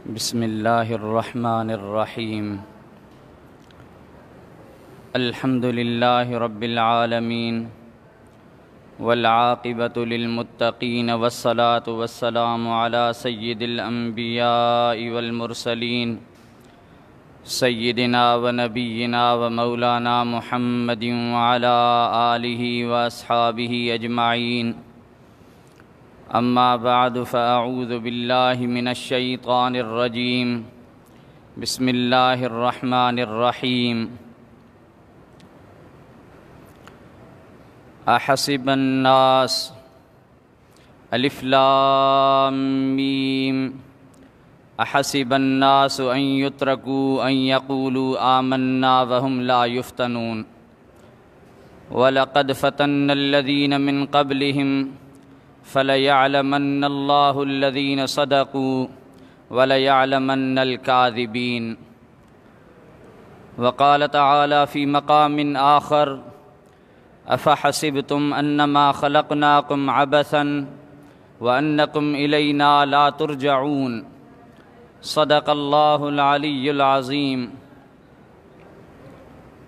बिस्मिल्लाहिर्रहमानिर्रहीम। अल्हम्दुलिल्लाहि रब्बिल आलमीन वल आक़िबतु लिलमुत्तक़ीन वस्सलातु वस्सलामु अला सय्यिदिल अंबियाइ वल मुरसलीन सय्यिदिना व नबिय्यिना व मौलाना मुहम्मदिन व अला आलिहि व अस्हाबिहि अजमाइन। अम्मा बाद फ़अऊज़ु बिल्लाहि मिनश शैतानिर रजीम। बिस्मिल्लाहिर्रहमानिर्रहीम। अहसिबन्नास अलिफ लाम मीम अहसिबन्नास अन युत्रकू अन यक़ूलू आमन्ना वहुम ला युफ्तनून। वलक़द फ़तन्नल्लज़ीन मिन क़ब्लिहिम फ़लयअलमन्नल्लाहुल्लज़ीन सदक़ू वलयअलमन्नल काज़िबीन। वक़ाल तआला फ़ी मक़ामिन आख़र अफ़हसिबतुम अन्नमा ख़लक़नाकुम अबसन व अन्नकुम इलैना ला तुरजऊन। सदक़ल्लाहुल अलिय्युल अज़ीम।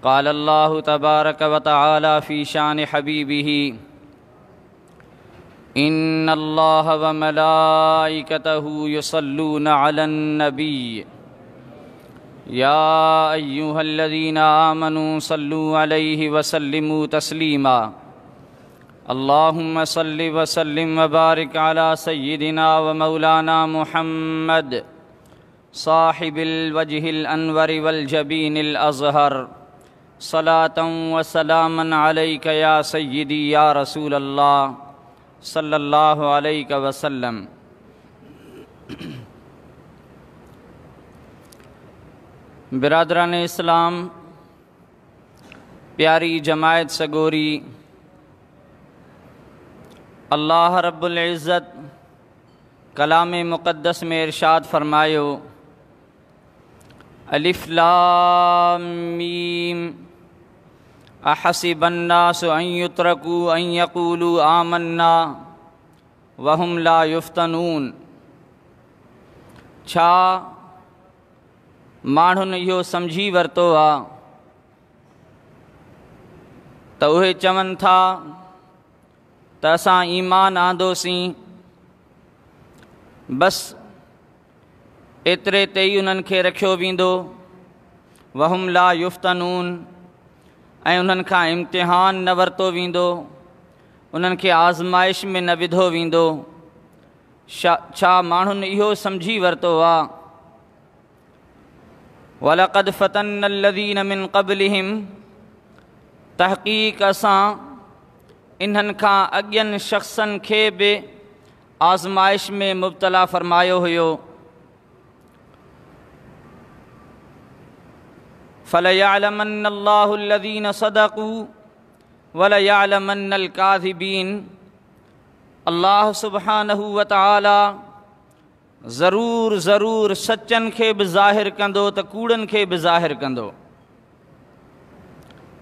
क़ाल अल्लाहु तबारक व तआला फ़ी शान हबीबिही इन्नल्लाह व मलाइकतहु युसल्लून अलन नबी या अय्युहल्लज़ीना आमनू सल्लू अलैहि व सल्लिमू तस्लीमा। अल्लाहुम्म सल्लि व सल्लिम व बारिक अला सय्यिदिना व मौलाना मुहम्मद साहिबिल वजहिल अनवर वल जबीनिल अज़हर। सलातन व सलामन अलैका या सय्यिदी या रसूल अल्लाह सल्लल्लाहु अलैहि वसल्लम। बिरादरान इस्लाम, प्यारी जमायत सगोरी, अल्लाह रब्बुल इज़्ज़त कलाम मुक़द्दस में इरशाद फ़रमायो, अलिफ लाम मीम अहसिबन्नास अन युत्रकू अन यक़ूलू आमन्ना वहुम ला युफ्तनून। छा माण्हुनि इहो सम्झी वरितो आहे त उहे चवनि था त असां ईमान आंदोसीं, बसि एतिरे ते ई उन्हनि खे रखियो वेंदो। वहुम ला युफ्तनून, ऐं उन्हनि खां इम्तिहान न वरितो वेंदो, उन्हनि खे आज़माइश में न विधो वेंदो। छा माण्हुनि इहो सम्झी वरितो आहे? वलक़द फ़तन्नल्लज़ीन मिन क़ब्लिहिम, तहक़ीक़ असां इन्हनि खां अॻियनि शख़्सनि खे बि आज़माइश में मुब्तला फ़रमायो हुयो। फ़लयअलमन्नल्लाहुल्लज़ीन सदक़ू वलयअलमन्नल काज़िबीन। अल्लाह सुब्हानहू व तआला ज़रूर ज़रूर सचनि खे बि ज़ाहिर कंदो त कूड़नि खे बि ज़ाहिर कंदो।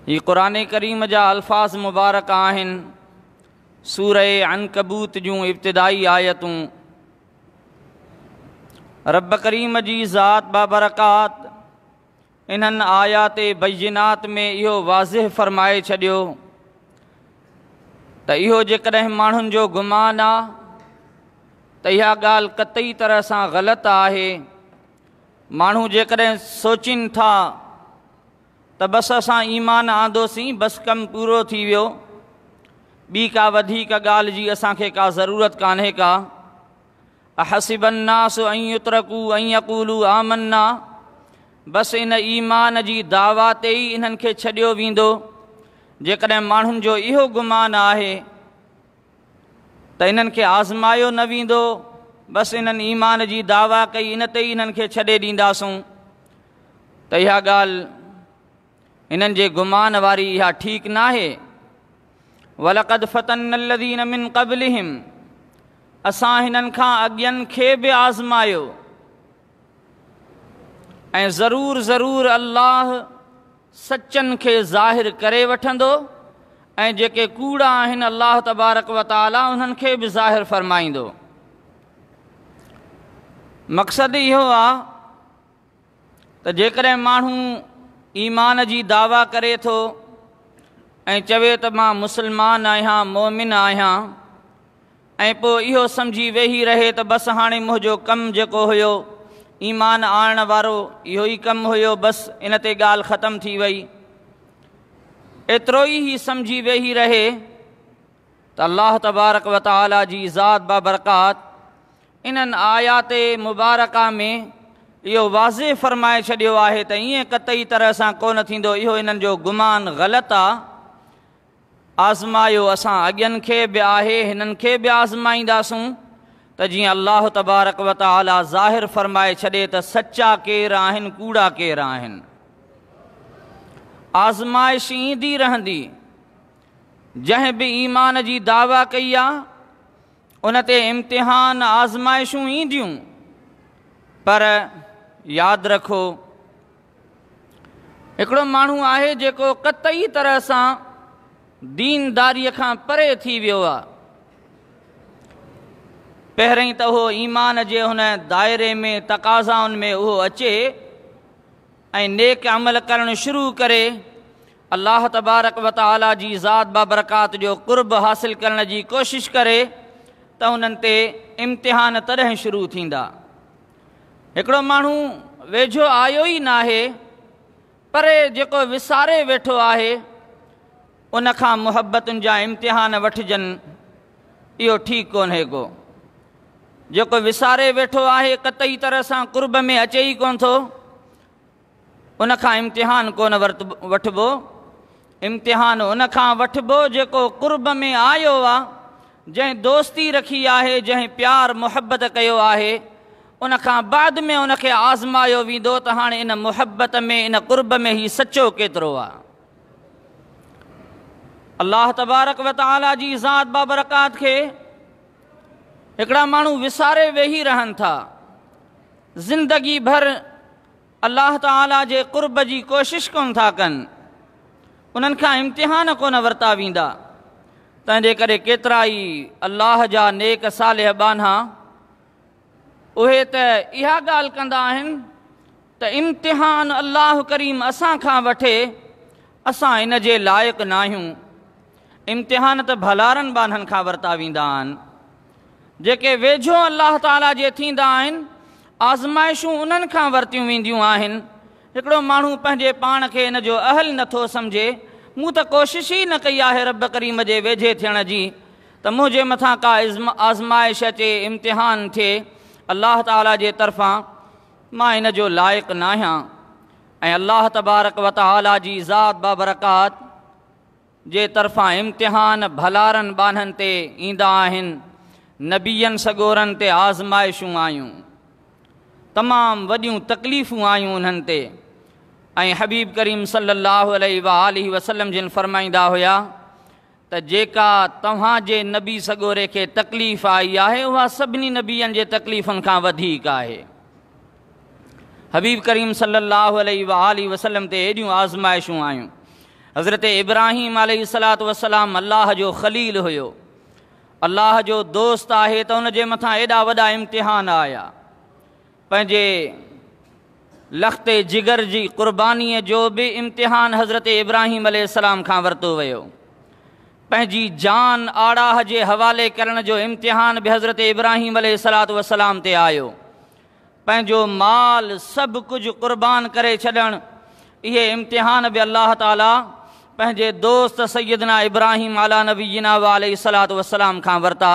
ही क़ुरान करीम जा अल्फ़ाज़ मुबारक आहिनि, सूरह अनकबूत जूं इब्तिदाई आयतूं। रब करीम जी ज़ात बाबरकात इन्हनि आयात बय्यिनात में इहो वाज़िह फ़रमाए छॾियो त इहो जेकॾहिं माण्हुनि जो गुमान आहे त इहा ॻाल्हि क़तई तरह सां ग़लति आहे। माण्हू जेकॾहिं सोचनि था त बसि असां ईमान आंदोसीं, बसि कमु पूरो थी वियो, ॿी का वधीक ॻाल्हि जी असांखे का ज़रूरत कान्हे का। अहसिबन्नास अन युत्रकू अन यक़ूलू आमन्ना, बसि इन ईमान जी दावा ते ई इन्हनि खे छॾियो वेंदो। जेकॾहिं माण्हुनि जो इहो गुमान आहे त इन्हनि खे आज़मायो न वेंदो, बसि इन्हनि ईमान जी दावा कई, इन ते ई इन्हनि खे छॾे ॾींदासूं, त इहा ॻाल्हि इन्हनि जे गुमान वारी इहा ठीकु नाहे। वलक़द फ़तन्नल्लज़ीन मिन क़ब्लिहिम, असां हिननि खां अॻियनि खे बि आज़मायो ऐं ज़रूर ज़रूर अल्लाह सचनि खे ज़ाहिर करे वठंदो ऐं जेके कूड़ा आहिनि अल्लाह तबारक व तआला उन्हनि खे बि ज़ाहिर फ़रमाईंदो। مقصد اهو آ ته جيڪڏهن ماڻهو ايمان جي دعويٰ ڪري ٿو ۽ چوي ته مان مسلمان آهيان، مؤمن آهيان ۽ پوء اهو سمجهي ويهي رهي ته بس هاڻي منهنجو ڪم جيڪو هيو ايمان آڻڻ وارو اهو ئي ڪم هيو بس ان تي ڳالهه ختم ٿي وئي، ايترو ئي هي سمجهي ويهي رهي ته الله تبارڪ و تعاليٰ جي ذات بابرڪات انهن آيات مبارڪه ۾ اهو واضح فرمائي ڇڏيو آهي ته ائين قطعي طرح سان ڪونه ٿيندو، اهو انهن جو گمان غلط آ. آزمايو اسان اڳين کي به آهي، هنن کي به آزمائينداسون ته جيئن الله تبارڪ و تعاليٰ ظاهر فرمائي ڇڏي ته سچا ڪير آهن، ڪوڙا ڪير آهن. آزمائش ايندي رهندي. جنهن به ايمان جي دعويٰ ڪئي آ، ان تي امتحان آزمائشون اينديون، پر ياد رکو هڪڙو ماڻهو آهي جيڪو قطعي طرح سان دينداريء کان پري ٿي ويو آ. پهرئين ته اهو ايمان جي هن دائري ۾ تقاضائن ۾ اهو اچي ۽ نيڪ عمل ڪرڻ شروع ڪري، الله تبارڪ و تعاليٰ جي ذات بابرڪات جو قرب حاصل ڪرڻ جي ڪوشش ڪري ته انهن تي امتحان تڏهن شروع ٿيندا. هڪڙو ماڻهو ويجهو آيو ئي ناهي، پري جيڪو وساري ويٺو آهي، ان کان محبتن جا امتحان وٺجن، اهو ٺيڪ ڪونهي ڪو. جيڪو وساري ويٺو آهي، قطعي طرح سان قرب ۾ اچي ئي ڪونه ٿو، ان کان امتحان ڪونه وٺبو، امتحان ان کان وٺبو جيڪو قرب ۾ آيو آ، جنهن دوستي رکي آهي، جنهن پيار محبت ڪيو آهي، ان کان بعد ۾ ان کي آزمايو ويندو ته هاڻي ان محبت ۾ ان قرب ۾ هي سچو ڪيترو آ. الله تبارڪ و تعاليٰ جي ذات بابرڪات کي هڪڙا ماڻهو وساري ويهي رهن ٿا، زندگي ڀر الله تعاليٰ جي قرب جي ڪوشش ڪونه ٿا ڪن، انهن کان امتحان ڪونه ورتا ويندا. تنهنجي ڪري ڪيترائي الله جا نيڪ صالح ٻانها اهي ته اها ڳالهه ڪندا آهن ته امتحان الله ڪريم اسان کان وٺي، اسان ان جي لائق ناهيون. امتحان ته ڀلارن ٻانهن کان ورتا ويندا آهن. جيڪي ويجهو الله تعاليٰ جي ٿيندا آهن، آزمائشون انهن کان ورتيون وينديون آهن. هڪڙو ماڻهو پنهنجي پاڻ کي ان جو اهل نٿو سمجهي، مون ته ڪوشش ئي نه ڪئي آهي رب ڪريم جي ويجهي ٿيڻ جي ته منهنجي مٿان ڪا آزمائش اچي، امتحان ٿئي الله تعاليٰ جي طرفان، مان ان جو لائق ناهيان ۽ الله تبارڪ وتعاليٰ جي ذات بابرڪات جي طرفان امتحان ڀلارن ٻانهن تي ايندا آهن، نبين سڳورن تي آزمائشون آيون، تمام وڏيون تڪليفون آيون انهن تي ۽ حبيب ڪريم صلي الله عليه واٰله وسلم جن فرمائيندا هيا ته جيڪا توهان جي نبي سڳوري کي تڪليف آئي آهي اها سڀني نبين جي تڪليفن کان وڌيڪ آهي. حبيب ڪريم صلي الله عليه واٰله وسلم تي ايڏيون آزمائشون آيون. حضرت ابراهيم عليه الصلوة والسلام الله جو خليل هيو، الله جو دوست آهي ته ان جي مٿان ايڏا وڏا امتحان آيا. پنهنجي لخت جگر جي قربانيء جو به امتحان حضرت ابراهيم عليه السلام کان ورتو ويو. پنهنجي جان آڙاهه جي حوالي ڪرڻ جو امتحان به حضرت ابراهيم عليه الصلوة والسلام تي آيو. پنهنجو مال سڀ ڪجهه قربان ڪري ڇڏڻ، اهي امتحان به الله تعالي پنهنجي دوست سيدنا ابراهيم علي نبينا وعليه الصلوة والسلام کان ورتا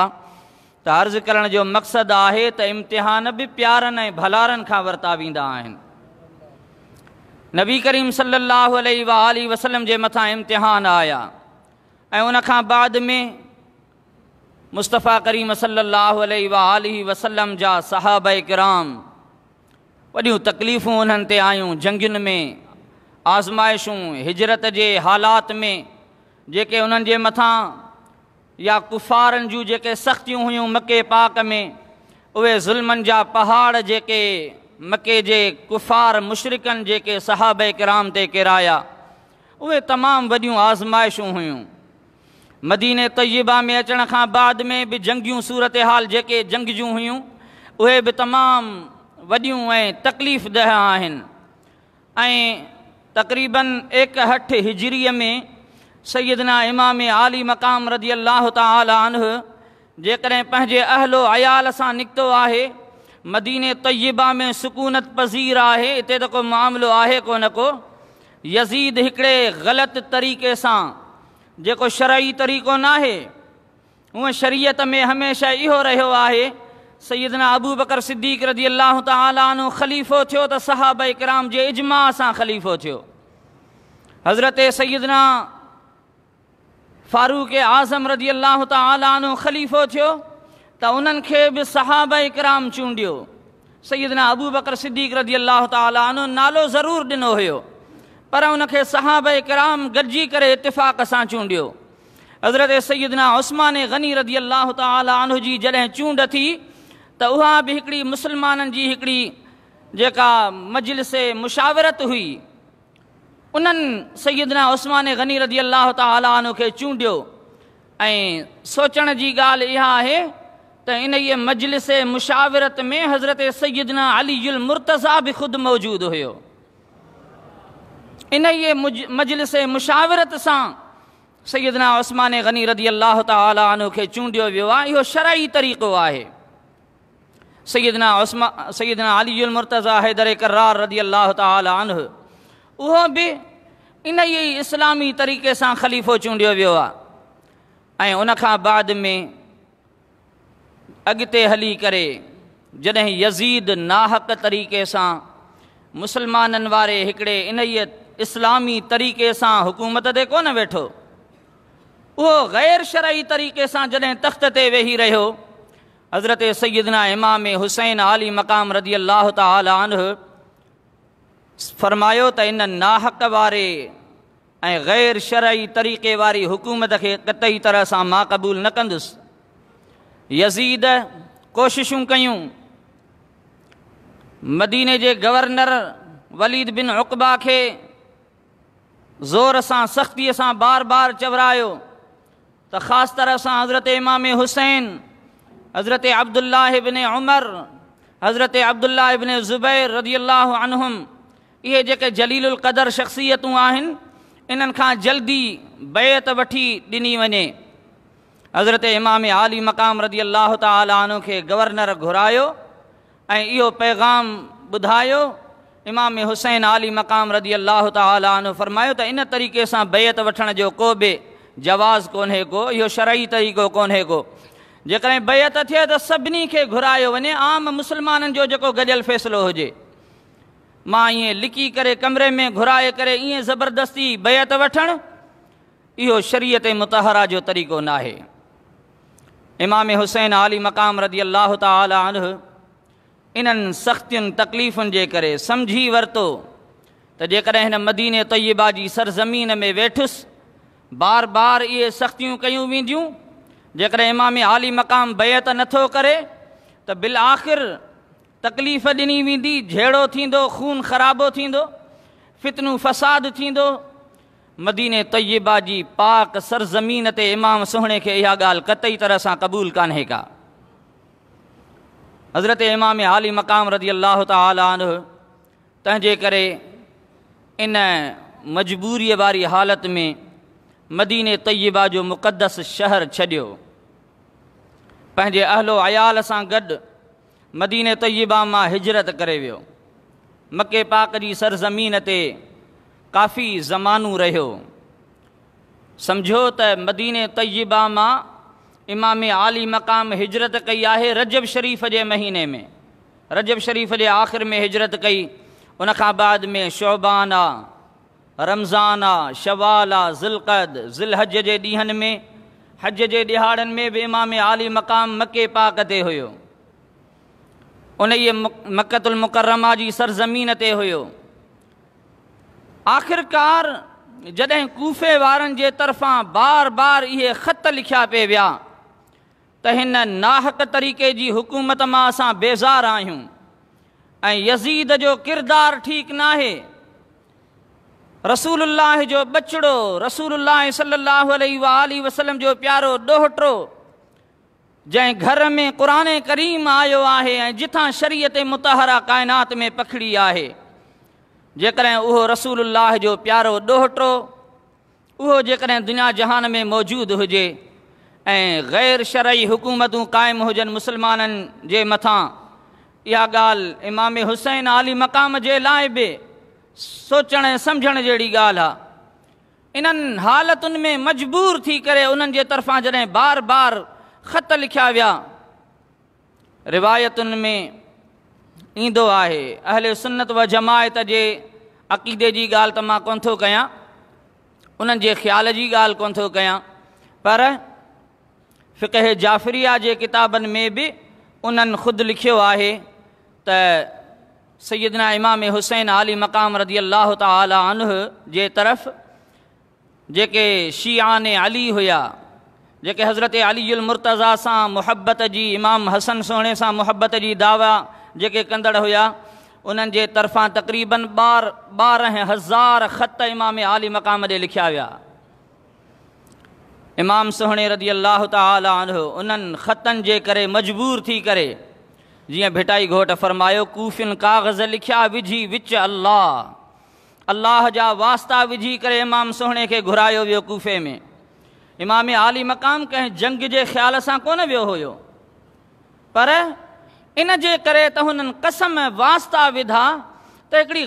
ته عرض ڪرڻ جو مقصد آهي ته امتحان به پيارن ۽ ڀلارن کان ورتا ويندا آهن. نبي ڪريم صلي الله عليه واٰله وسلم جي مٿان امتحان آيا ۽ ان کان بعد ۾ مصطفيٰ ڪريم صلّي اللّٰه عليه واٰله وسلّم جا صحابه ڪرام وڏيون تڪليفون انهن تي آيون، جنگين ۾ آزمائشون، هجرت جي حالات ۾ جيڪي انهن جي مٿان يا ڪفارن جون جيڪي سختيون هيون مڪي پاڪ ۾ اهي ظلمن جا پهاڙ جيڪي مڪي جي ڪفار مشرڪن جيڪي صحابه ڪرام تي ڪيرايا اهي تمام وڏيون آزمائشون هيون. مديني طيبه ۾ اچڻ کان بعد ۾ به جنگيون صورتحال جيڪي جنگ جون هيون اهي به تمام وڏيون ۽ تڪليف ده آهن ۽ تقريباً 61 هجريء ۾ سيدنا امام عالي مقام رضي الله تعالٰي عنه جيڪڏهن پنهنجي اهل و عيال سان نڪتو آهي، مديني طيبه ۾ سڪونت پذير آهي، اتي ته ڪو معاملو آهي ڪونه ڪو، يزيد هڪڙي غلط طريقي سان جيڪو شرعي طريقو ناهي، هونء شريعت ۾ هميشه اهو رهيو آهي، سيدنا ابوبڪر صديق رضي الله تعالٰي عنه خليفو ٿيو ته صحابه ڪرام جي اجماع سان خليفو ٿيو. حضرت سيدنا فاروق اعظم رضي الله تعالٰي عنه خليفو ٿيو ته انهن کي به صحابه ڪرام چونڊيو. سيدنا ابوبڪر صديق رضي الله تعالٰي عنه نالو ضرور ڏنو هيو پر ان کي صحابه ڪرام گڏجي ڪري اتفاق سان چونڊيو. حضرت سيدنا عثمان غني رضي الله تعالٰي عنه جي جڏهن چونڊ ٿي ته اها به هڪڙي مسلمانن جي هڪڙي جيڪا مجلس مشاورت هئي انهن سيدنا عثمان غني رضي الله تعالٰي عنه کي چونڊيو ۽ سوچڻ جي ڳالهه اها آهي ته انهيء مجلس مشاورت ۾ حضرت سيدنا علي المرتضيٰ به خود موجود هيو. انهيء مجلس مشاورت سان سيدنا عثمان غني رضي الله تعالٰي عنه کي چونڊيو ويو آهي. اهو شرعي طريقو آهي. سيدنا عثمان سيدنا علي المرتضيٰ حيدر ڪرار رضي الله تعالٰي عنه اهو به انهيء ئي اسلامي طريقي سان خليفو چونڊيو ويو آهي ۽ ان کان بعد ۾ اڳتي هلي ڪري جڏهن يزيد ناحق طريقي سان مسلمانن واري هڪڙي انهيء اسلامي طريقي سان حڪومت تي ڪونه ويٺو، اهو غير شرعي طريقي سان جڏهن تخت تي ويهي رهيو، حضرت سيدنا امام حسين عالي مقام رضي الله تعالٰي عنه فرمايو ته ان ناحق واري ۽ غير شرعي طريقي واري حڪومت کي قطعي طرح سان مان قبول نه ڪندس. يزيد ڪوششون ڪيون. مديني جي گورنر وليد بن عقبه کي زور سان سختيء سان بار بار چورايو ته خاص طرح سان حضرت امام حسين، حضرت عبدالله ابن عمر، حضرت عبدالله ابن زبير رضي الله عنهم اهي جيڪي جليل القدر شخصيتون آهن انهن کان جلدي بيعت وٺي ڏني وڃي. حضرت امام عالي مقام رضي الله تعالٰي عنه کي گورنر گهرايو ۽ اهو پيغام ٻڌايو. امام حسين عالي مقام رضي الله تعالٰي عنه فرمايو ته ان طريقي سان بيعت وٺڻ جو ڪو به جواز ڪونهي ڪو، اهو شرعي طريقو ڪونهي ڪو. جيڪڏهن بيعت ٿئي ته سڀني کي گهرايو وڃي، عام مسلمانن جو جيڪو گڏيل فيصلو هجي. مان ائين لڪي ڪري ڪمري ۾ گهرائي ڪري ائين زبردستي بيعت وٺڻ اهو شريعت مطهره جو طريقو ناهي. امام حسين عالي مقام رضي الله تعالٰي عنه انهن سختين تڪليفن جي ڪري سمجهي ورتو ته جيڪڏهن هن مديني طيبه جي سرزمين ۾ ويٺس بار بار اهي سختيون ڪيون وينديون، جيڪڏهن امام عالي مقام بيعت نٿو ڪري ته بالآخر تڪليف ڏني ويندي، جهيڙو ٿيندو، خون خرابو ٿيندو، فتنو فساد ٿيندو. مديني طيبه جي پاڪ سرزمين تي امام سهڻي کي اها ڳالهه قطعي طرح سان قبول ڪانهي ڪا. حضرت امام عالي مقام رضي الله تعالٰي عنه تنهن جي ڪري ان مجبوريء واري حالت ۾ مديني طيبه جو مقدس شهر ڇڏيو. پنهنجي اهل و عيال سان گڏ مديني طيبه مان هجرت ڪري ويو. مڪي پاڪ جي سرزمين تي ڪافي زمانو رهيو. سمجهو ته مديني طيبه مان امام عالي مقام هجرت ڪئي آهي رجب شريف جي مهيني ۾. رجب شريف جي آخر ۾ هجرت ڪئي. ان کان بعد ۾ شعبان آ، رمضان آ، شوال آ، ذوالقعد، ذوالحج جي ڏينهن ۾ حج جي ڏهاڙن ۾ به امام عالي مقام مڪي پاڪ تي هيو. انهيء مڪة المڪرمه جي سرزمين تي هيو. آخرڪار جڏهن ڪوفي وارن جي طرفان بار بار اهي خط لکيا پئي ويا ته هن ناحق طريقي جي حڪومت مان اسان بيزار آهيون ۽ يزيد جو ڪردار ٺيڪ ناهي، رسول الله جو ٻچڙو، رسول الله صلي الله عليه وآله وسلم جو پيارو ڏوهٽو، جنهن گهر ۾ قرآن ڪريم آيو آهي ۽ جتان شريعت مطهره ڪائنات ۾ پکڙي آهي، جيڪڏهن اهو رسول الله جو پيارو ڏوهٽو اهو جيڪڏهن دنيا جهان ۾ موجود هجي ۽ غير شرعي حڪومتون قائم هجن مسلمانن جي مٿان، اها ڳالهه امام حسين عالي مقام جي لاء به سوچڻ ۽ سمجهڻ جهڙي ڳالهه آهي. انهن حالتن ۾ مجبور ٿي ڪري انهن جي طرفان جڏهن بار بار خط لکيا ويا، روايتن ۾ ايندو آهي، اهل سنت و جماعت جي عقيدي جي ڳالهه ته مان ڪونه ٿو ڪيان، انهن جي خيال جي ڳالهه ڪونه ٿو ڪيان، پر فقه جعفريه جي ڪتابن ۾ به انهن خود لکيو آهي ته سيدنا امام حسين عالي مقام رضي الله تعالٰي عنه جي طرف جيڪي شيعان علي هيا، جيڪي حضرت علي المرتضيٰ سان محبت جي، امام حسن سهڻي سان محبت جي دعويٰ جيڪي ڪندڙ هيا، انهن جي طرفان تقريباً 12,000 خط امام عالي مقام ڏي لکيا ويا. امام سهڻي رضي الله تعالٰي عنه انهن خطن جي ڪري مجبور ٿي ڪري جيئن ڀٽائي گهوٽ فرمايو، ڪوفين ڪاغذ لکيا وجهي وچ الله، الله جا واسطا وجهي ڪري امام سهڻي کي گهرايو ويو ڪوفي ۾. امام عالي مقام ڪنهن جنگ جي خيال سان ڪونه ويو هيو، پر ان جي ڪري ته هنن قسم واسطا وڌا ته هڪڙي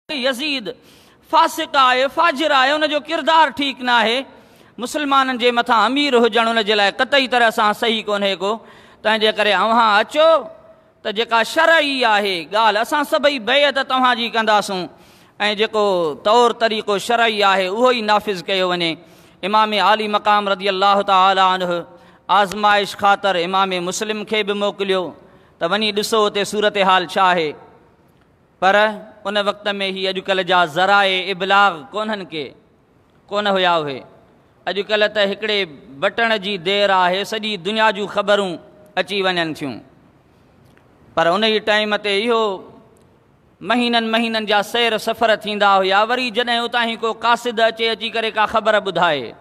يزيد فاسق آهي، فاجر آهي، ان جو ڪردار ٺيڪ ناهي، مسلمانن جي مٿان امير هجڻ ان جي لاء قطعي طرح سان صحيح ڪونهي ڪو، تنهن جي ڪري اوهان اچو ته جيڪا شرعي آهي ڳالهه اسان سڀئي بيعت توهان جي ڪنداسون ۽ جيڪو طور طريقو شرعي آهي اهو ئي نافذ ڪيو وڃي. امام عالي مقام رضي الله تعالٰي عنه آزمائش خاطر امام مسلم کي به موڪليو ته وڃي ڏسو اتي صورتحال ڇا آهي. پر ان وقت ۾ هي اڄڪلهه جا ذرائع ابلاغ ڪونهن ڪي ڪونه هيا اهي. اڄڪلهه ته هڪڙي بٽڻ جي دير آهي سڄي دنيا جون خبرون اچي وڃن ٿيون. پر انهي ٽائيم تي اهو مهينن مهينن جا سير سفر ٿيندا هيا وري جڏهن اتان هي ڪو قاصد اچي اچي ڪري ڪا خبر ٻڌائي.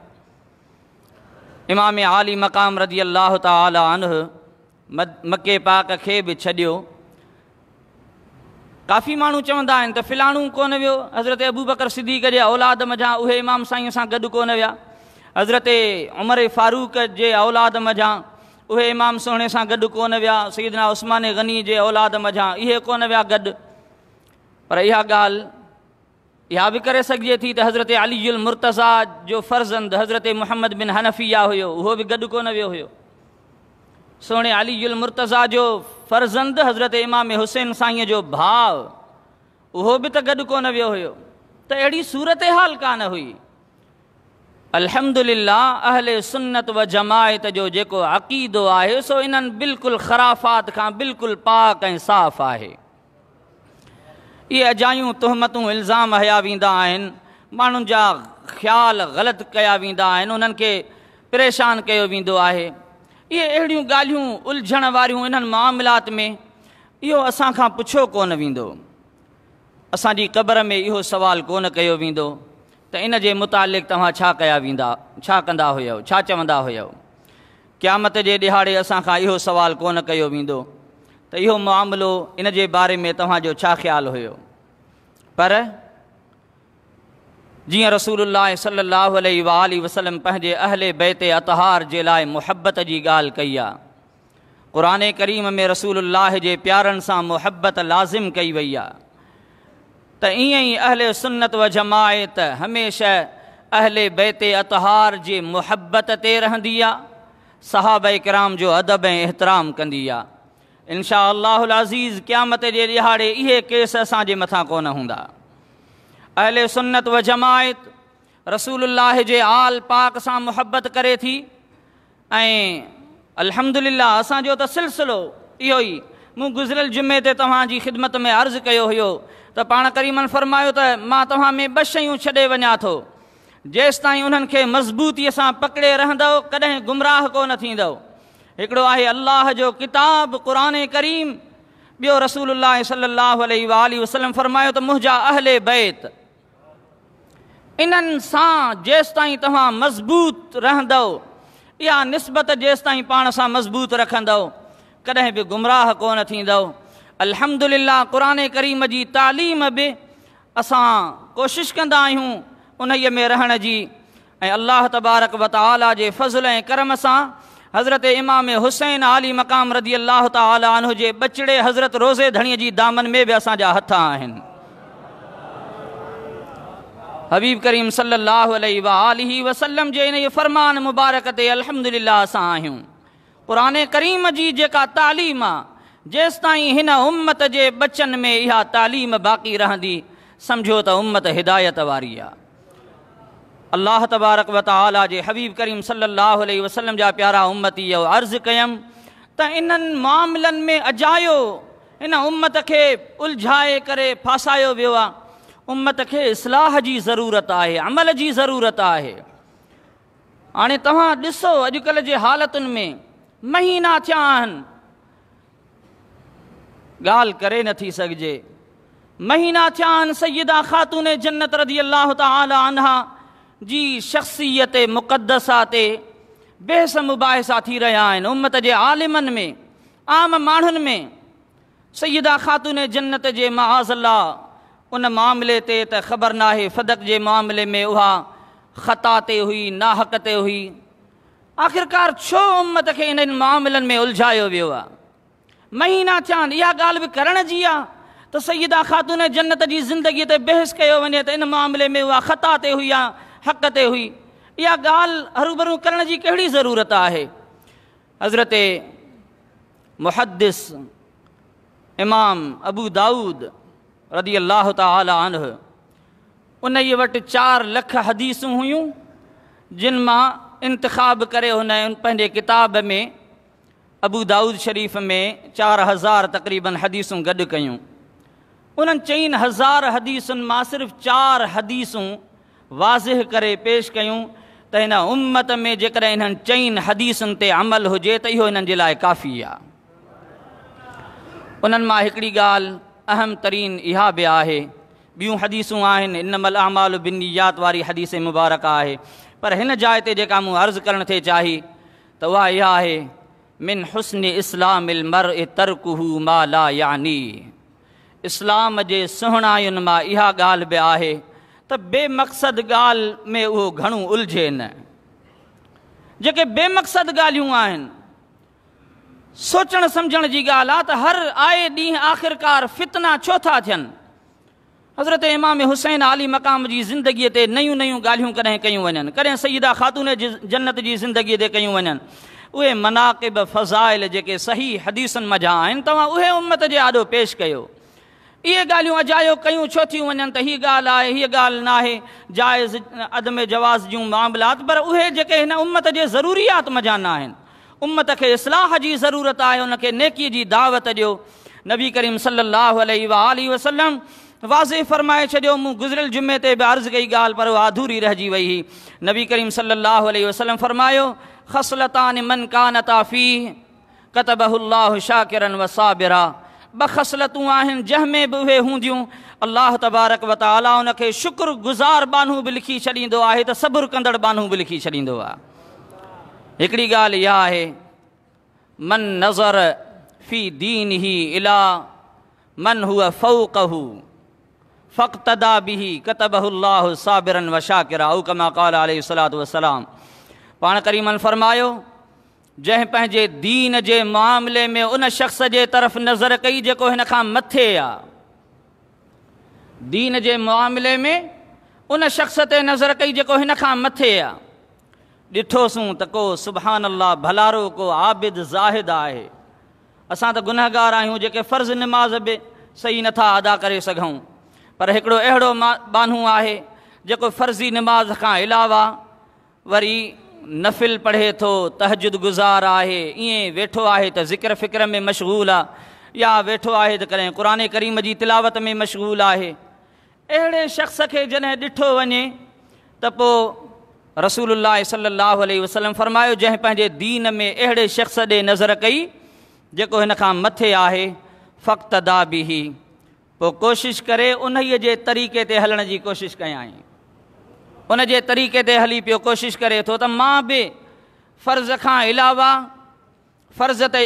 امام عالي مقام رضي الله تعالٰي عنه مڪي پاڪ کي به ڇڏيو. ڪافي ماڻهو چوندا آهن ته فلاڻو ڪونه ويو، حضرت ابوبڪر صديق جي اولاد منجهان اهي امام سائين سان گڏ ڪونه ويا، حضرت عمر فاروق جي اولاد منجهان اهي امام سهڻي سان گڏ ڪونه ويا، سيدنا عثمان غني جي اولاد منجهان اهي ڪونه ويا گڏ. پر اها ڳالهه اها به ڪري سگهجي ٿي ته حضرت علي المرتضيٰ جو فرزند حضرت محمد بن حنفيه هيو، اهو به گڏ ڪونه ويو هيو. سهڻي علي المرتضيٰ جو فرزند حضرت امام حسين سائينء جو ڀاء، اهو به ته گڏ ڪونه ويو هيو. ته اهڙي صورتحال ڪانه هئي. الحمدلله اهل سنت و جماعت جو جيڪو عقيدو آهي سو انهن بلڪل خرافات کان بلڪل پاڪ ۽ صاف آهي. اهي اجايون تهمتون الزام هنيا ويندا آهن، ماڻهن جا خيال غلط ڪيا ويندا آهن، انهن کي پريشان ڪيو ويندو آهي. اهي اهڙيون ڳالهيون الجهڻ واريون انهن معاملات ۾ اهو اسان کان پڇيو ڪونه ويندو. اسان جي قبر ۾ اهو سوال ڪونه ڪيو ويندو ته ان جي متعلق توهان ڇا ڪيا ويندا، ڇا ڪندا هيؤ، ڇا چوندا هيؤ. قيامت جي ڏهاڙي اسان کان اهو سوال ڪونه ڪيو ويندو ته اهو معاملو ان جي باري ۾ توهان جو ڇا خيال هيو. پر جيئن رسول الله صلي الله عليه واٰله وسلم پنهنجي اهل بيت اطهار جي لاء محبت جي ڳالهه ڪئي آ، قرآن ڪريم ۾ رسول الله جي پيارن سان محبت لازم ڪئي وئي آ، ته ائين ئي اهل سنت و جماعت هميشه اهل بيت اطهار جي محبت تي رهندي آ، صحابه ڪرام جو ادب ۽ احترام ڪندي آ. ان شاء الله العزيز قيامت جي ڏهاڙي اهي ڪيس اسان جي مٿان ڪونه هوندا. اهل سنت و جماعت رسول الله جي آل پاڪ سان محبت ڪري ٿي ۽ الحمدلله اسان جو ته سلسلو اهو ئي مون گذريل جمعي تي توهان جي خدمت ۾ عرض ڪيو هيو ته پاڻ ڪريمن فرمايو ته مان توهان ۾ ٻه شيون ڇڏي وڃان ٿو جيستائين انهن کي مضبوطيء سان پڪڙي رهندؤ ڪڏهن گمراهه ڪو نه ٿيندؤ. هڪڙو آهي الله جو ڪتاب قرآن ڪريم، ٻيو رسول الله صلي الله عليه واٰله وسلم فرمايو ته منهنجا اهل بيت، انهن سان جيستائين توهان مضبوط رهندؤ اها نسبت جيستائين پاڻ سان مضبوط رکندؤ، ڪڏهن به گمراهه ڪونه ٿيندؤ. الحمدلله قرآن ڪريم جي تعليم به اسان ڪوشش ڪندا آهيون انهيء ۾ رهڻ جي ۽ الله تبارڪ و تعالي جي فضل ۽ ڪرم سان حضرت امام حسين عالي مقام رضي الله تعالي عنه جي ٻچڙي حضرت روضي ڌڻيء جي دامن ۾ به اسان جا هٿ آهن. حبيب ڪريم صلي الله عليه واٰله وسلم جي انهيء فرمان مبارڪ تي الحمدلله اسان آهيون. قرآن ڪريم جي جيڪا تعليم آ، جيستائين هن امت جي ٻچن ۾ اها تعليم باقي رهندي، سمجهو ته امت هدايت واري آ. الله تبارڪ و تعالي جي حبيب ڪريم صلي الله عليه وسلم جا پيارا امتي اهو عرض ڪيم ته انهن معاملن ۾ اجايو هن امت کي الجهائي ڪري ڦاسايو ويو آ. امت کي اصلاح جي ضرورت آهي، عمل جي ضرورت آهي. هاڻي توهان ڏسو اڄڪلهه جي حالتن ۾ مهينا ٿيا آهن ڳالهه ڪري نه ٿي سگهجي مهينا ٿيا آهن سيده خاتون جنت رضي الله تعالي عنها جي شخصيت مقدسه تي بحث مباحثا ٿي رهيا آهن امت جي عالمن ۾ عام ماڻهن ۾ سيده خاتون جنت جي معاذ الله ان معاملي تي ته خبر ناهي فدڪ جي معاملي ۾ اها خطا تي هئي ناحق تي هئي آخرڪار ڇو امت کي انهن معاملن ۾ الجهايو ويو آهي مهينا ٿيا آهن اها ڳالهه به ڪرڻ جي آهي ته سيده خاتون جنت جي زندگي تي بحث ڪيو وڃي ته ان معاملي ۾ اها خطا تي هئي يا حق تي هئي اها ڳالهه هروڀرو ڪرڻ جي ڪهڙي ضرورت آهي حضرت محدث امام ابو دائود رضي الله تعالٰي عنه انهيء وٽ چار لک حديثون هيون جن مان انتخاب ڪري هن پنهنجي ڪتاب ۾ ابو دائود شريف ۾ 4000 تقريباً حديثون گڏ ڪيون. انهن 4000 حديثن مان صرف چار حديثون واضح ڪري پيش ڪيون ته هن امت ۾ جيڪڏهن انهن چئن حديثن تي عمل هجي ته اهو انهن جي لاء ڪافي آهي. انهن مان هڪڙي ڳالهه اهم ترين اها به آهي، ٻيون حديثون آهن، انما الاعمال بالنيات واري حديث مبارڪه آهي، پر هن جاء تي جيڪا مون عرض ڪرڻ ٿي چاهي ته اها اها آهي، من حسن اسلام المرء ترڪه ما لا يعنيه. اسلام جي سهڻاين مان اها ڳالهه به آهي ته بي مقصد ڳالهه ۾ اهو گهڻو الجهي نه. جيڪي بي مقصد ڳالهيون آهن، سوچڻ سمجهڻ جي ڳالهه آهي ته هر آئي ڏينهن آخرڪار فتنا ڇو ٿا ٿين؟ حضرت امام حسين عالي مقام جي زندگيء تي نيون نيون ڳالهيون ڪڏهن ڪيون وڃن، ڪڏهن سيده خاتون جنت جي زندگيء تي ڪيون وڃن. اهي مناقب، فضائل جيڪي صحيح حديثن منجهان آهن، توهان اهي امت جي آڏو پيش ڪيو. اهي ڳالهيون اجايو ڪيون ڇو ٿيون وڃن ته هيء ڳالهه آهي، هيء ڳالهه ناهي، جائز عدم جواز جون معاملات، پر اهي جيڪي هن امت جي ضروريات منجهان ناهن. امت کي اصلاح جي ضرورت آهي ان کي نيڪي جي دعوت ڏيو. نبي ڪريم صلي الله عليه واٰله وسلم واضح فرمائي ڇڏيو، مون گذريل جمعي تي به عرض ڪئي ڳالهه پر اها اڌوري رهجي وئي هئي. نبي ڪريم صلي الله عليه وسلم فرمايو، خصلتان من ڪانتا فيه ڪتبه الله شاڪرا وصابرا، ٻه خصلتون آهن جنهن ۾ به اهي هونديون الله تبارڪ وتعالي ان کي شڪر گذار ٻانهو به لکي ڇڏيندو آهي ته صبر ڪندڙ ٻانهو به لکي ڇڏيندو آهي. هڪڙي ڳالهه اها آهي، من نظر في دينه الي من هو فوقه فاقتدي به ڪتبه الله صابرا وشاڪرا او ڪما قال عليه الصلوة والسلام پاڻ ڪريمن فرمايو جنهن پنهنجي دين جي معاملي ۾ ان شخص جي طرف نظر ڪئي جيڪو هن کان مٿي آ دين جي معاملي ۾ ان شخص تي نظر ڪئي جيڪو هن کان مٿي آ ڏٺوسون ته ڪو سبحان الله ڀلارو ڪو عابد زاهد آهي. اسان ته گنهگار آهيون جيڪي فرض نماز به صحيح نٿا ادا ڪري سگهون پر هڪڙو اهڙو ٻانهو آهي جيڪو فرضي نماز کان علاوه وري نفل پڙهي ٿو، تهجد گذار آهي، ائين ويٺو آهي ته ذڪر فڪر ۾ مشغول آ يا ويٺو آهي ته ڪڏهن قرآن ڪريم جي تلاوت ۾ مشغول آهي. اهڙي شخص کي جڏهن ڏٺو وڃي ته پوء رسول الله صلي الله عليه وسلم فرمايو جنهن پنهنجي دين ۾ اهڙي شخص ڏي نظر ڪئي جيڪو هن کان مٿي آهي فاقتدي به پوء ڪوشش ڪري انهيء جي طريقي تي هلڻ جي ڪوشش ڪيائين ان جي طريقي تي هلي پيو ڪوشش ڪري ٿو ته مان به فرض کان علاوه فرض ته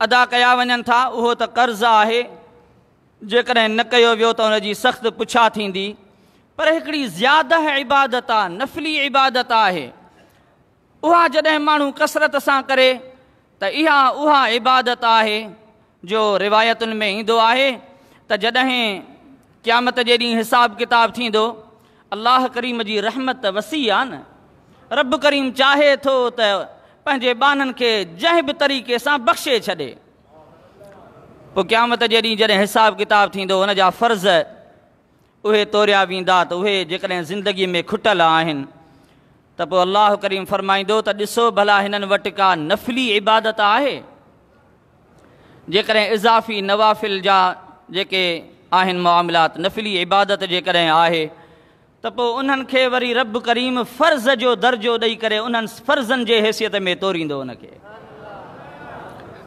ادا ڪيا وڃن ٿا، اهو ته قرض آهي، جيڪڏهن نه ڪيو ويو ته ان جي سخت پڇا ٿيندي، پر هڪڙي زياده عبادت آ، نفلي عبادت آهي، اها جڏهن ماڻهو ڪثرت سان ڪري ته اها اها عبادت آهي جو روايتن ۾ ايندو آهي ته جڏهن قيامت جي ڏينهن حساب ڪتاب ٿيندو، الله ڪريم جي رحمت وسيع آ نه، رب ڪريم چاهي ٿو ته پنهنجي ٻانهن کي جنهن به طريقي سان بخشي ڇڏي. پوء قيامت جي ڏينهن جڏهن حساب ڪتاب ٿيندو، ان جا فرض اهي توريا ويندا ته اهي جيڪڏهن زندگي ۾ کٽل آهن ته پوء الله ڪريم فرمائيندو ته ڏسو ڀلا هنن وٽ ڪا نفلي عبادت آهي؟ جيڪڏهن اضافي نوافل جا جيڪي آهن معاملات، نفلي عبادت جيڪڏهن آهي ته پوء انهن کي وري رب ڪريم فرض جو درجو ڏئي ڪري انهن فرضن جي حيثيت ۾ توريندو ان کي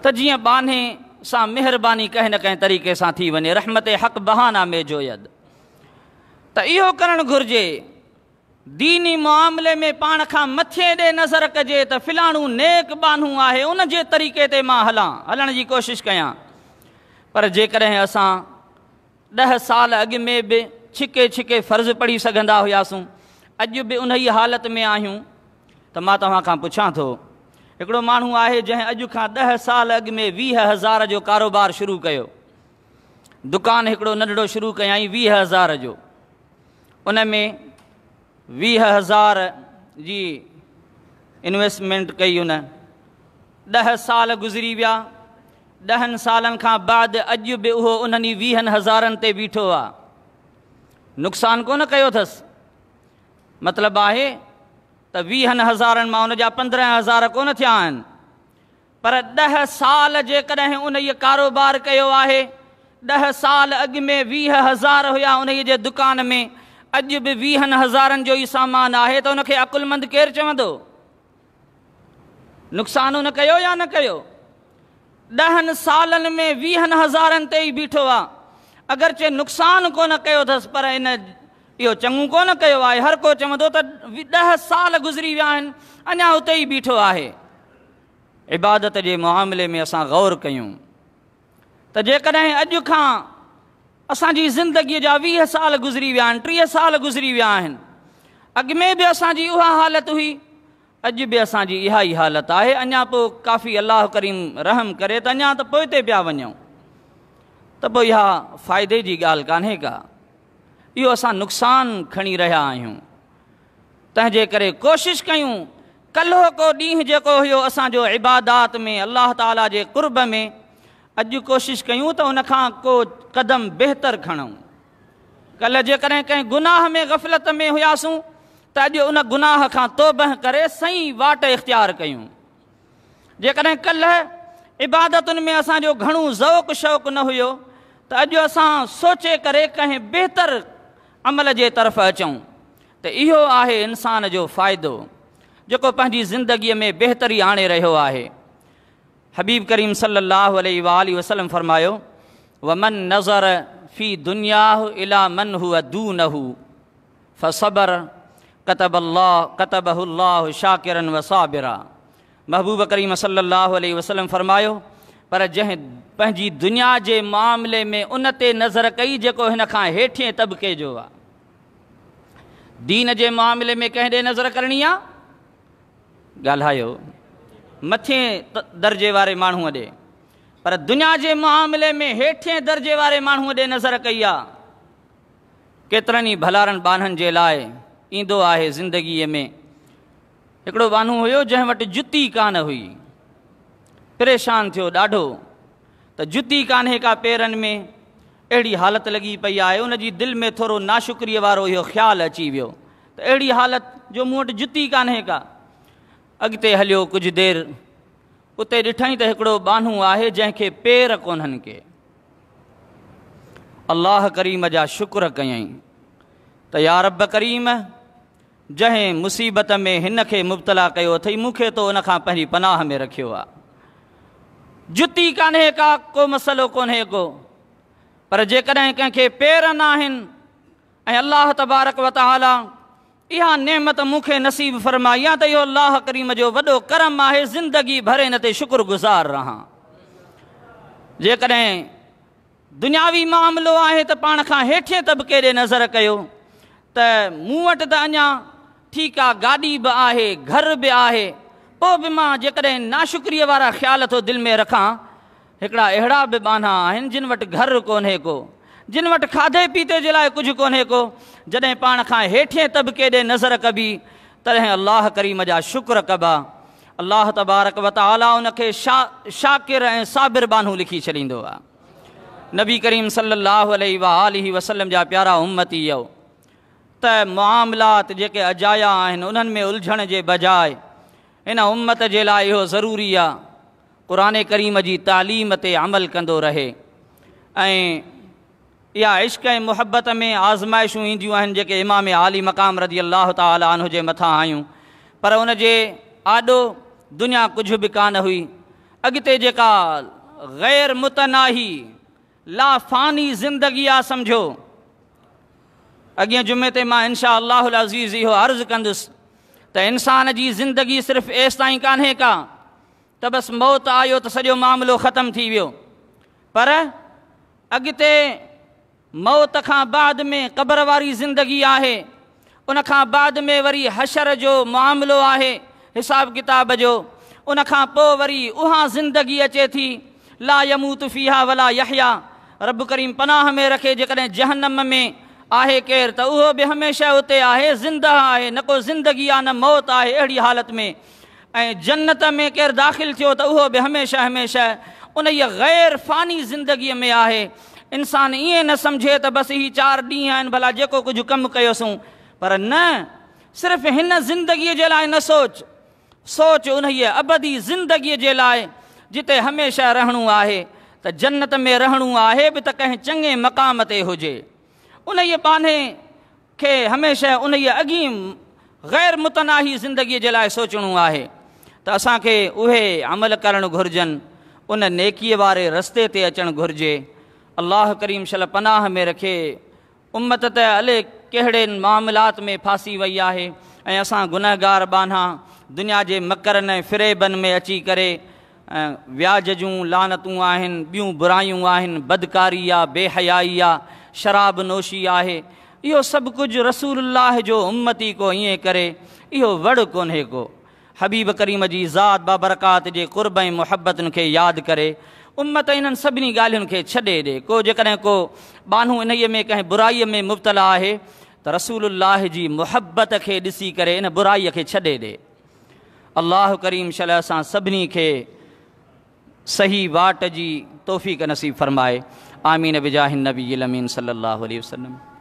ته جيئن ٻانهي سان مهرباني ڪنهن نه ڪنهن طريقي سان ٿي وڃي، رحمت حق بهانه ۾ جويد. ته اهو ڪرڻ گهرجي. ديني معاملي ۾ پاڻ کان مٿي ڏي نظر ڪجي ته فلاڻو نيڪ ٻانهو آهي ان جي طريقي تي مان هلان، هلڻ جي ڪوشش ڪيان. پر جيڪڏهن اسان ڏهه سال اڳ ۾ به ڇڪي ڇڪي فرض پڙهي سگهندا هياسون، اڄ به انهيء حالت ۾ آهيون ته مان توهان کان پڇان ٿو، هڪڙو ماڻهو آهي جنهن اڄ کان ڏهه سال اڳ ۾ 20,000 جو ڪاروبار شروع ڪيو، دڪان هڪڙو ننڍڙو شروع ڪيائين 20,000 جو، ان ۾ 20,000 جي انويسٽمينٽ ڪئي ان، 10 سال گذري ويا، 10 سالن کان بعد اڄ به اهو انهن ئي 20 هزارن تي بيٺو آ، نقصان ڪونه ڪيو اٿس، مطلب آهي ته 20 هزارن مان ان جا 15,000 ڪونه ٿيا آهن، پر 10 سال جيڪڏهن انهيء ڪاروبار ڪيو آهي، 10 سال اڳ ۾ 20,000 هيا انهيء جي دڪان ۾، اڄ به 20 هزارن جو ئي سامان آهي ته ان کي عقلمند ڪير چوندو؟ نقصان ان ڪيو يا نه ڪيو؟ 10 سالن ۾ 20 هزارن تي ئي بيٺو آ، اگرچه نقصان ڪونه ڪيو اٿس پر ان اهو چڱو ڪونه ڪيو آهي، هر ڪو چوندو ته 10 سال گذري ويا آهن اڃا اتي ئي بيٺو آهي. عبادت جي معاملي ۾ اسان غور ڪيون ته جيڪڏهن اڄ کان اسان جي زندگيء جا 20 سال گذري ويا آهن، 30 سال گذري ويا آهن، اڳ ۾ به اسان جي اها حالت هئي، اڄ به اسان جي اها ئي حالت آهي، اڃا پوء ڪافي الله ڪريم رحم ڪري ته اڃا ته پوئتي پيا وڃون ته پوء اها فائدي جي ڳالهه ڪانهي ڪا، اهو اسان نقصان کڻي رهيا آهيون. تنهن جي ڪري ڪوشش ڪيون ڪلهوڪو ڏينهن جيڪو هيو اسان جو عبادات ۾ الله تعالي جي قرب ۾، اڄ ڪوشش ڪيون ته ان کان ڪو قدم بهتر کڻون. ڪلهه جيڪڏهن ڪنهن گناهه ۾ غفلت ۾ هياسون ته اڄ ان گناهه کان توبه ڪري صحيح واٽ اختيار ڪيون. جيڪڏهن ڪلهه عبادتن ۾ اسان جو گهڻو ذوق شوق نه هيو ته اڄ اسان سوچي ڪري ڪنهن بهتر عمل جي طرف اچون ته اهو آهي انسان جو فائدو جيڪو پنهنجي زندگيء ۾ بهتري آڻي رهيو آهي. حبيب ڪريم صلي الله عليه واٰله وسلم فرمايو، ومن نظر في دنياه الي من هو دونه فصبر ڪتب الله ڪتبه الله شاڪرا وصابرا. محبوب ڪريم صلي الله عليه وسلم فرمايو، پر جنهن پنهنجي دنيا جي معاملي ۾ ان تي نظر ڪئي جيڪو هن کان هيٺين طبقي جو آ. دين جي معاملي ۾ ڪنهن ڏي نظر ڪرڻي آ؟ ڳالهايو مٿين درجي واري ماڻهوء ڏي. پر دنيا جي معاملي ۾ هيٺين درجي واري ماڻهوء ڏي نظر ڪئي آ. ڪيترن ئي ڀلارن ٻانهن جي لاء ايندو آهي زندگيء ۾. هڪڙو ٻانهو هيو جنهن وٽ جتي ڪانه هئي. پريشان ٿيو ڏاڍو ته جتي ڪانهي ڪا پيرن ۾، اهڙي حالت لڳي پئي آهي. ان جي دل ۾ ٿورو ناشڪريء وارو اهو خيال اچي ويو ته اهڙي حالت جو مون وٽ جتي ڪانهي ڪا. اڳتي هليو ڪجهه دير، اتي ڏٺائين ته هڪڙو ٻانهو آهي جنهن کي پير ڪونهن ڪي. الله ڪريم جا شڪر ڪيائين ته يا رب ڪريم! جنهن مصيبت ۾ هن کي مبتلا ڪيو اٿئي، مون کي تو ان کان پنهنجي پناهه ۾ رکيو آ. جتي ڪانهي ڪا، ڪو مسئلو ڪونهي ڪو، پر جيڪڏهن ڪنهن کي پير ناهن ۽ الله تبارڪ و تعالي اها نعمت مون کي نصيب فرمائي آ ته اهو الله ڪريم جو وڏو ڪرم آهي، زندگي ڀر ان تي شڪر گذار رهان. جيڪڏهن دنياوي معاملو آهي ته پاڻ کان هيٺين طبقي ڏي نظر ڪيو ته مون وٽ ته اڃا ٺيڪ آ، گاڏي به آهي، گهر به آهي، پوء به مان جيڪڏهن ناشڪريء وارا خيال ٿو دل ۾ رکان. هڪڙا اهڙا به ٻانها آهن جن وٽ گهر ڪونهي ڪو، جن وٽ کاڌي پيتي جي لاء ڪجهه ڪونهي ڪو. جڏهن پاڻ کان هيٺين طبقي ڏي نظر ڪبي تڏهن الله ڪريم جا شڪر ڪبا. الله تبارڪ و تعاليٰ ان کي شاڪر ۽ صابر ٻانهو لکي ڇڏيندو آهي. نبي ڪريم صلي الله عليه وآله وسلم جا پيارا امتيو، ته معاملات جيڪي اجايا آهن انهن ۾ الجهڻ جي بجاء هن امت جي لاء اهو ضروري آهي قرآن ڪريم جي تعليم تي عمل ڪندو رهي. ۽ اها عشق ۽ محبت ۾ آزمائشون اينديون آهن جيڪي امام عالي مقام رضي الله تعالٰي عنه جي مٿان آيون، پر ان جي آڏو دنيا ڪجهه به ڪانه هئي. اڳتي جيڪا غير متناهي لا فاني زندگي آ سمجهو، اڳئين جمعي تي مان انشاء الله العزيز اهو عرض ڪندس ته انسان جي زندگي صرف ايستائين ڪانهي ڪا ته بس موت آيو ته سڄو معاملو ختم ٿي ويو، پر اڳتي موت کان بعد ۾ قبر واري زندگي آهي، ان کان بعد ۾ وري حشر جو معاملو آهي، حساب ڪتاب جو، ان کان پوء وري اها زندگي اچي ٿي، لا يموت فيها ولا يحيا. رب ڪريم پناهه ۾ رکي جيڪڏهن جهنم ۾ آهي ڪير ته اهو به هميشه اتي آهي، زنده آهي، نه ڪو زندگي آ نه موت آهي اهڙي حالت ۾، ۽ جنت ۾ ڪير داخل ٿيو ته اهو به هميشه هميشه انهيء غير فاني زندگيء ۾ آهي. انسان ائين نه سمجهي ته بس هي چار ڏينهن آهن ڀلا جيڪو ڪجهه ڪم ڪيوسون، پر نه، صرف هن زندگيء جي لاء نه سوچ، سوچ انهيء ابدي زندگيء جي لاء جتي هميشه رهڻو آهي، ته جنت ۾ رهڻو آهي به ته ڪنهن چڱي مقام تي هجي. انهيء ٻانهي کي هميشه انهيء اڳين غير متناهي زندگيء جي لاء سوچڻو آهي ته اسان کي اهي عمل ڪرڻ گهرجن، ان نيڪيء واري رستي تي اچڻ گهرجي. الله ڪريم شل پناهه ۾ رکي. امت ته الائي ڪهڙين معاملات ۾ ڦاسي وئي آهي ۽ اسان گنهگار ٻانها دنيا جي مڪرن ۽ فريبن ۾ اچي ڪري وياج جون لعنتون آهن، ٻيون برايون آهن، بدڪاري آ، بي حيائي آ، شراب نوشي آهي، اهو سڀ ڪجهه رسول الله جو امتي ڪو ائين ڪري، اهو وڙ ڪونهي ڪو. حبيب ڪريم جي ذات بابرڪات جي قرب ۽ محبتن کي ياد ڪري، امت انهن سڀني ڳالهين کي ڇڏي ڏي. ڪو جيڪڏهن ڪو ٻانهو انهيء ۾ ڪنهن برائيء ۾ مبتلا آهي ته رسول الله جي محبت کي ڏسي ڪري ان برائيء کي ڇڏي ڏي. الله ڪريم شل اسان سڀني کي صحيح واٽ جي توفيق نصيب فرمائي. آمين بجاه النبي الامين صلي الله عليه وسلم.